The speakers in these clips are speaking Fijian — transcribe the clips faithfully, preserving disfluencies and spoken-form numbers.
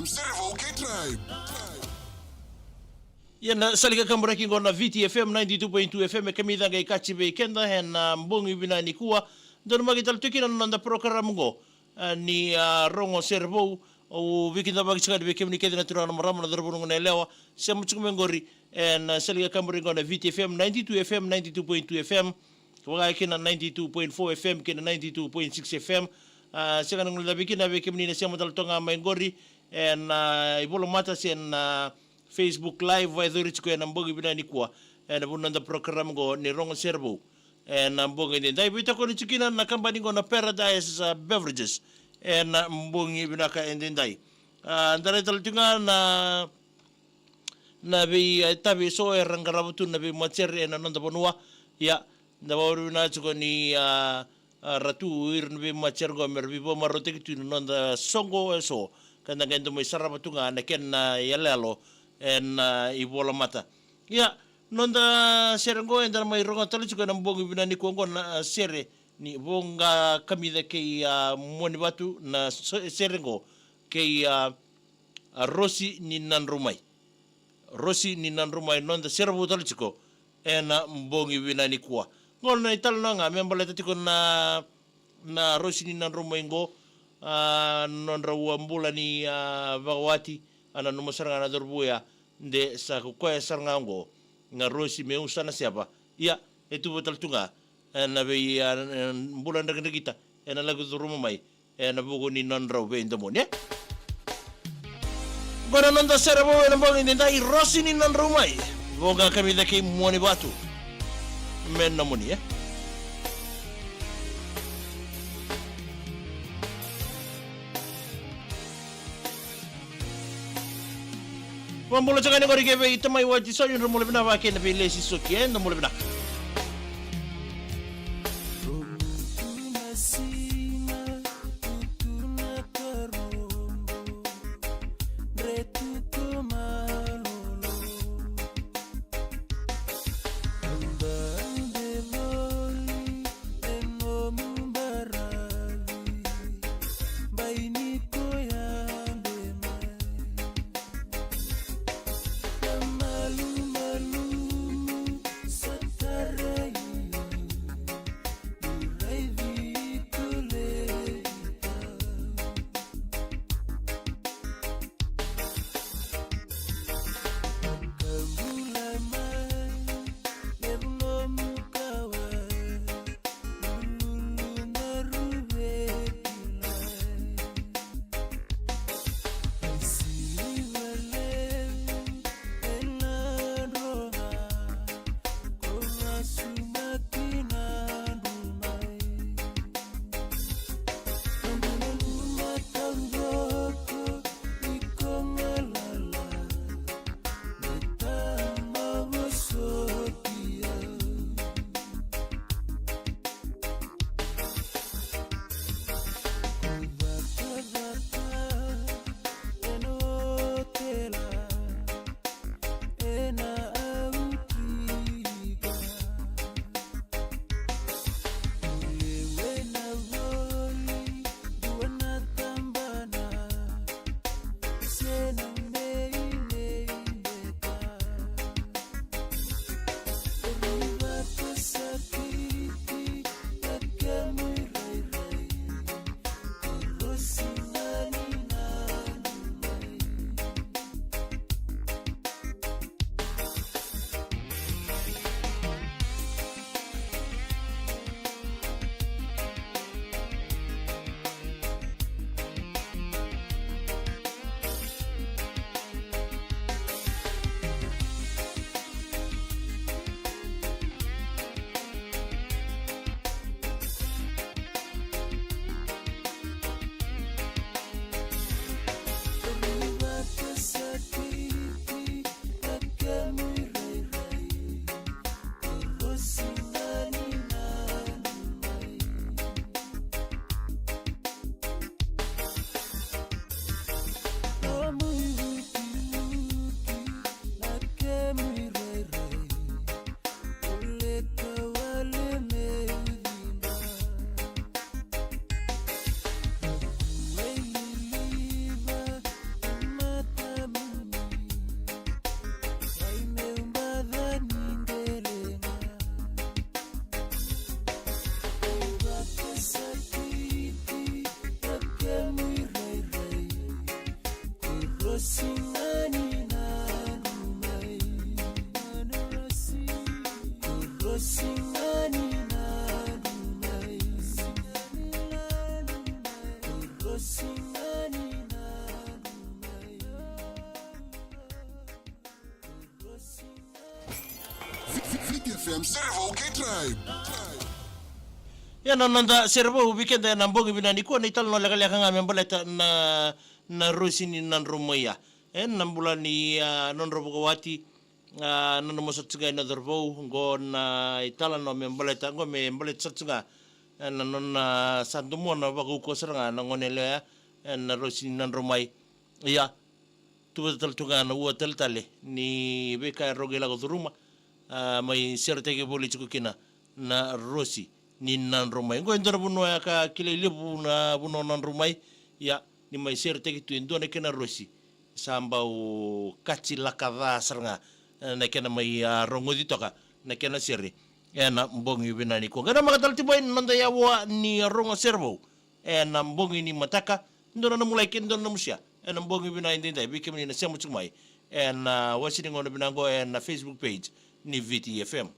Serevou kei Tribe. Ia na sala ni kakaburaki qo na Viti F M ninety-two point two F M, e kamica qai kaci vei keda ena bogi vinaka nikua. Donumaki tale tu kina na noda program qo, a, ni, a, Rogo Serevou. Au veikidavaki tiko yani vei kemuni kece na turaga, na marama, na cauravou, na gone yalewa, sema tiko mai qori ena sala ni kakaburaki qo na Viti F M ninety-two F M, ninety-two point two F M, vaka kina ninety-two point four F M kei na ninety-two point six F M. A, sega ni guilecavi kina vei kemuni na sema tale toka ga mai qori ena, a, ivolamata se na, a, Facebook Live, vakayacori tiko ena bogi vinaka nikua ena vuku ni noda program qo ni Rogo Serevou. Ena bogi edaidai, veitokoni tiko kina na kabani qo na Paradise, a, Beverages ena bogi vinaka edaidai. A, da rai tale tiko ga na, na vei, a, itavi eso era qarava tu na veimatasere ena noda vanua. Ia, da vakavinavinaka tiko ni, a, a, ra tu o ira na veimatasere qo me ra veivakamarautaki tu na noda soqo eso, ka da qai dau mai sarava tu ga na kena, a, iyaloyalo ena, a, ivolamata. Ia, noda sere qo eda na mai rogoca tale tiko ena bogi vinaka nikua qo na, a, sere ni Voqa Kamica kei, a, Muanivatu, na se-, sere qo kei, a, a, Rosi ni Nadrou Mai. Rosi ni Nadrou Mai, noda sere vou tale tiko ena bogi vinaka nikua. Qo na italanoa ga me baleta tiko na, na Rosi ni Nadrou Mai qo, a, nodrau a bula ni, a, vakawati, a nanuma sara ga na cauravou ya de sa ko koya sara ga qo na Rosi me usa na seva. Ia, e tu vata tale tu ga ena vei, a, e, bula drakidrakita ena laki curuma mai ena vuku ni nodrau veidomoni, e? Qo na noda sere vou ena bogi edaidai, Rosi ni Nadrou Mai, Voqa Kamica kei Muanivatu. Me nomuni, e? Vakabula tiko yani qori kei vei Tamai Wati Soni, dou bula vinaka, vaka kina vei Lesi Soki, e, dou bula vinaka. Viti F M, Serevou kei Tribe. Ia na noda Serevou vei keda ena bogi vinaka nikua, na italanoa lekaleka ga me baleta na, na Rosi ni Nadromaia. E na bula ni, a, nodra vakawati, a, na nona moso tiko ga ena cauravou, qo na italanoa me baleta, qo me baleta sara tiko ga, e, na nona sa domona vakaukauwa sara ga na gone yalewa, e, na Rosi ni Nadromai. Ia, tu vata tale tu ga na ua tale tale ni veika e rawa ni lako curuma, a, mai seretaki voli tiko kina na Rosi ni Nadromai. Qo e dua na vanua e ka kilai levu na vanua o Nadromai, ia, ni mai seretaki tu e dua na kena Rosi. Sa bau kati laka ca sara ga, e, na kena mai, a, rogoci toka na kena sere ena bogi vinaka nikua. Qai namaka tale tiko mai na noda yawa ni rogo Serevou ena bogi ni mataka, dua na nomu like, dua na nomu share ena bogi vinaka edaidai, vei kemuni na sema tiko mai ena, a, wase ni gauna vinaka qo ena Facebook page ni Viti F M.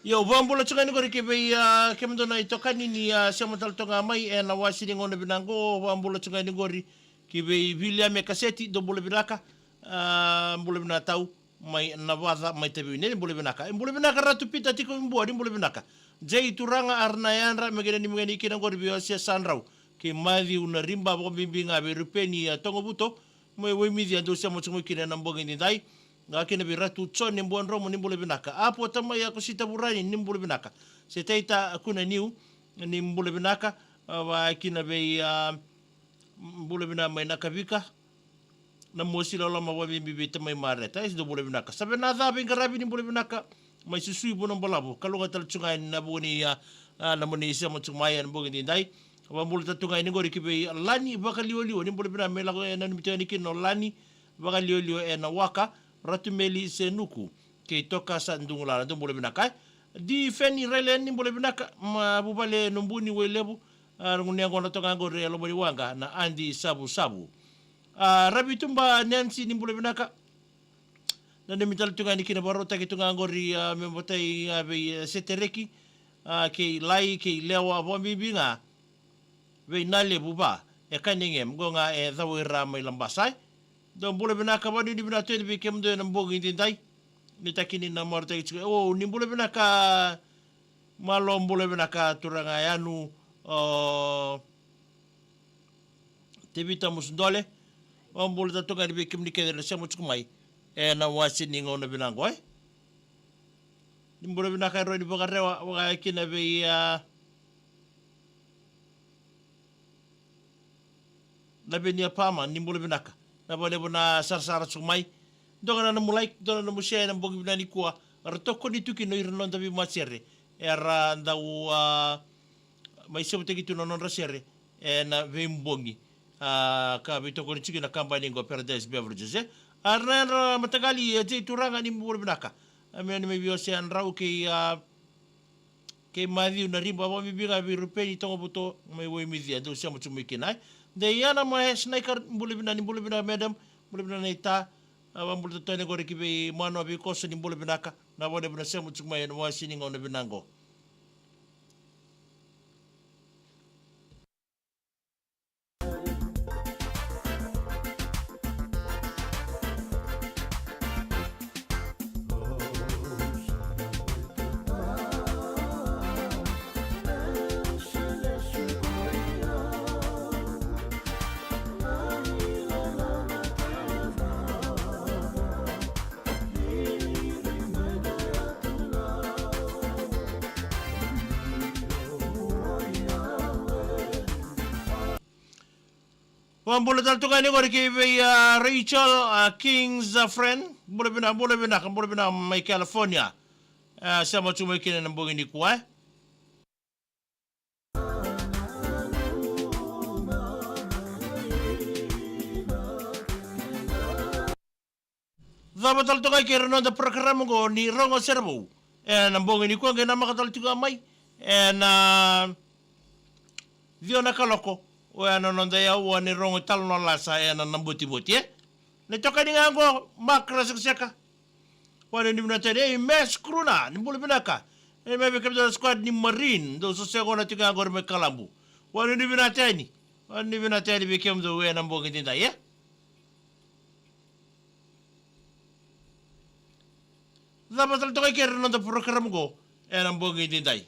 Io, au vakabula tiko ga ni qori ki vei, a, kemudou na itokani ni, a, sema tale toka ga mai ena wase ni gauna vinaka qo. Au vakabula tiko ga ni qori ki vei Viliame Kaseti, dou bula vinaka, a, bula vinaka tau mai Navaca, mai Taveuni, ni bula vinaka. E bula vinaka Ratu Pita tiko i Bua, ni bula vinaka. Jei Turaga, Arana Yadra, me kena ni me kena kina qori vei Osia Sadrau kei Maciu Nariba, vakabibi ga vei Rupeni, a, Togovuto, mai Waimici, a, dou sema tiko mai kina ena bogi edaidai. Ga kina vei Ratu Jone Buadromo, ni bula vinaka. Apu Tamai, a, Kosita Vurani, ni bula vinaka. Setaita Kunaniu, ni bula vinaka. A, vaka kina vei, a, bula vinaka mai Nakavika. Na mosi loloma vakabibi vei Tamai Mareta, e, dou bula vinaka. Sa vei na ca vei qaravi, ni bula vinaka. Mai Susui, Vanua Balavu, kalouga tale tu ga ena vuku ni, a, a, nomuni sema tiko mai ena bogi edaidai. Vakabula tale tu ga ni qori ki vei Lani Vakaliwaliwa, ni bula vinaka, me lako ena nomuni tiko yani kina o Lani Vakaliwaliwa ena waka, Ratu Meli Senuku kei Tokasa Dugulala, dou bula vinaka. Di Feni Railen, ni bula vinaka, ma vuvale Nobuni, Wailevu, a, raguni yaqona toka qori e loma ni waqa na Adi Savusavu. A, Ravituba Nancy, ni bula vinaka. Na nomu tale tu ga ni kina vakarautaki tu ga qori, a, me batai, a, vei, a, Setereki, a, kei Lai, kei Lewa, vakabibi ga vei Nalevu, va e Kanigem, qo ga e Cawaira mai Labasa. Dou bula vinaka, vakanuinui vinaka tu yani vei kemudou ena bogi edaidai. Ni takini na marautaki tiko. O, ni bula vinaka, malo bula vinaka turaga yanu, o, Tevita Musudole. Vakabula tale tu ga yani vei kemuni kece na sema tiko mai ena wase ni gauna vinaka qo, e. Ni bula vinaka e rau ni vakarewa, vaka kina vei, a, Lavenia Pama, ni bula vinaka. Na vakalevu na sarasara tiko mai. Dua ga na nomu like, dua na nomu share ena bogi vinaka nikua. Ra tokoni tu kina o ira na noda veimatasere era dau, a, mai sevutaki tu na nodra sere ena veibogi, a, ka veitokoni tiko na kabani qo Paradise Beverages, e. A, ra na yadra mataqali, e, Jei Turaga, ni bula vinaka. A, me ni mai vei Ose Yadrau kei, a, kei Maciu Nariba, vakabibi ga vei Rupeni Togovuto mai Waimici, e, dou sema tu mai kina, e. Deiana Mahes Naikar, bula vinaka, ni bula vinaka madam, bula vinaka naita. A, vakabula tale tu yani qori ki vei Manoa Veikoso, ni bula vinaka. Na vakalevu na sema tu mai ena wase ni gauna vinaka qo. Vakabula tale tu ga yani qori kei vei, a, Rachel, a, King's, a, friend. Bula vinaka, bula vinaka, bula vinaka mai California. A, sema tu mai kina ena bogi nikua, e. Cava tale toka i kei ira na noda program oqo ni Rogo Sere Vou. Ena bogi nikua qai namaka tale tiko mai. Ena ciwa na kaloko. Oya na noda yawa ni rogo italanoa lasa ena Nabotivoti, e. Na itokani ga oqo, Mark Rasekaseka. Vakanuinui vinaka tale, ei, Mes Kruna, ni bula vinaka. E, mai vei kemudou na squad ni Marine, dou sosoya gona tiko ga qori mai Kalabu. Vakanuinui vinaka tale. Vakanuinui vinaka tale vei kemudou ena bogi edaidai, e. Cava tale toka i kei ira na noda program oqo ena bogi edaidai.